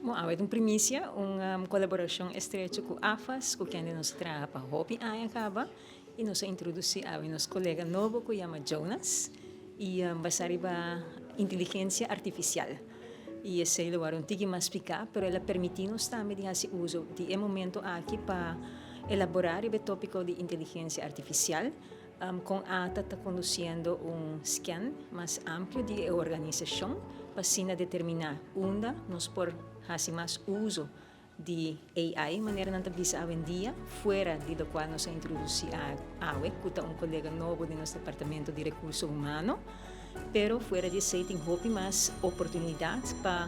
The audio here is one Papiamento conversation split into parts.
Bon, awe un primicia, un colaboracion estrecho cu AFAS, cu kende nos ta traha pa hopi aña caba, y nos a introduci awe nos colega nobo cu yama Jonas, y basa riba inteligencia artificial. Y esey lo un tiki mas splica, pero el a permiti nos tambe di haci uso di e momento aki pa elabora e topico di inteligencia artificial, con ATA ta conduciendo un scan mas amplio di organisacion pa asina determina unda nos por haci mas uso di AI, manera nan ta bisa awendia, fuera di locual nos a introduci awe, cu ta un colega nobo di nos departamento di recurso humano, pero fuera di esey tin hopi mas oportunidad pa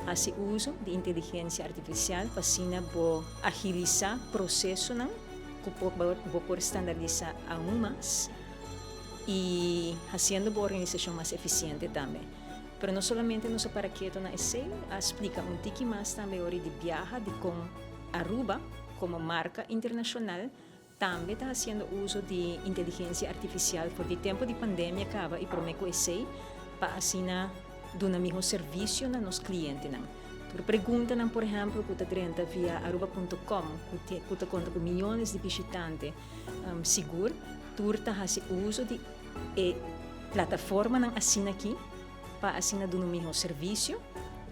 haci uso di inteligencia artificial pa asina bo agilisa procesonan cu bo por standardisa aun mas y haciendo e organisacion mas eficiente tambe. Pero no solamente nos a para keto na esey, a splica un tiki mas tambe ori di biaha di con Aruba como marca internacional tambe ta haciendo uso di inteligencia artificial for di tempo di pandemia caba y prome cu esey pa asina duna miho servicio na nos clientenan. Por preguntanan, por ehempel, cu ta drenta via aruba.com, cu ta conta cu miyones di bishitante, sigur, tur ta haci uso di e plataformanan asina aki pa asina duna miho servicio,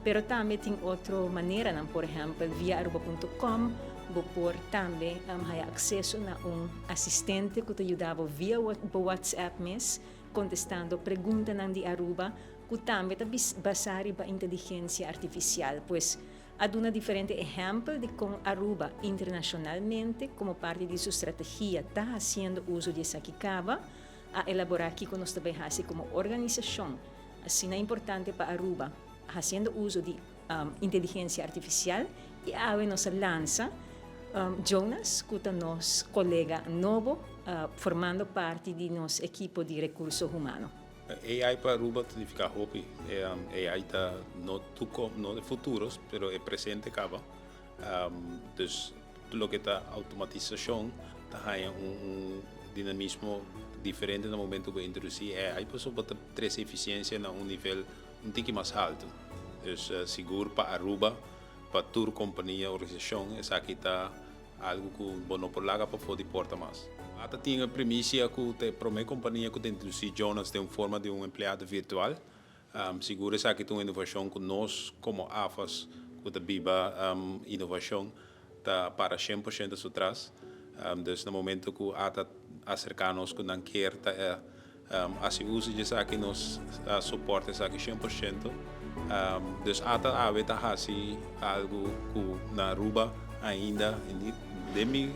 pero tambe tin otro maneranan, por ehempel, via aruba.com, bo por tambe haya acceso na un asistente cu ta yuda via WhatsApp mes, contestando preguntanan di Aruba, cu tambe ta basa riba inteligencia artificial. Pues, a duna diferente ehempel di con Aruba internacionalmente, como parti di su strategia, ta haciendo uso di esaki caba, a elabora aki cu nos tambe haci como organisacion, asina importante pa Aruba, haciendo uso di inteligencia artificial, y awe nos a lansa Jonas, cu ta nos colega nobo, formando parti di nos ekipo di recurso humano. AI pa Aruba significa hopi. AI ta no no di futuro, pero e presente caba. Dus loke ta automatisacion ta un dinamismo diferente na momento cu introduci AI, pasobra ta trece eficiencia na un nivel un tiki mas halto. Dus sigur pa Aruba, pa tur compania, organisacion, esaki ta algo cu bo no por laga pafo di porta mas. ATA tin e primicia cu ta prome compania cu ta introduci Jonas den forma di un empleado virtual. Sigur esaki ta un innovacion cu nos como AFAS, cu ta biba innovacion, ta para 100% su tras. Dus na momento cu ATA acerca nos cu nan kier ta haci uso di esaki, nos support esaki 100%. Dus ATA awe ta haci algo cu na Aruba ainda, di mi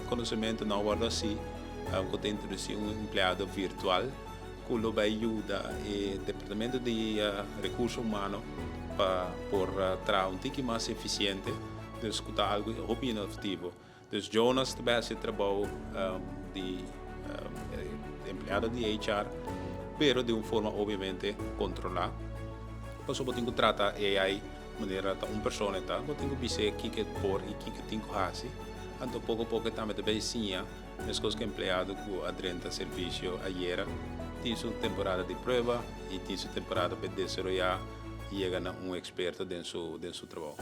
conocimento, no a wordo haci, cu ta introduci un empleado virtual cu lo bay yuda e departamento di recurso humano pa por traha un tiki mas eficiente, dus cu ta algo hopi innovativo. Dus Jonas ta bay haci trabou di empleado di HR, pero di un forma obviamente controla. Pasobra bo tin cu trata AI manera ta un persona ta, bo tin cu bisa kico por y kico tin cu haci. Anto poco poco tambe ta bay siña, mescos cu empleado cu a drenta servicio ayera, tin su temporada di prueba y tin su temporada pa desaroya y yega na un experto den su trabou.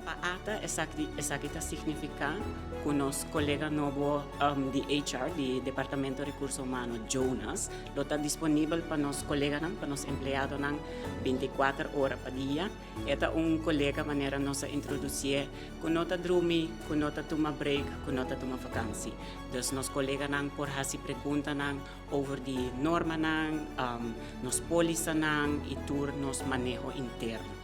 Pa ATA, esaki ta significa cu nos colega nobo di HR, di Departamento di Recurso Humano, Jonas, lo ta disponibel pa nos coleganan, pa nos empleadonan 24 ora pa dia. E ta un colega manera nos a introduci, cu no ta drumi, cu no ta tuma break, cu no ta tuma vakantie. Dus nos coleganan por haci preguntanan over di normanan, nos polisanan y tur nos maneho interno.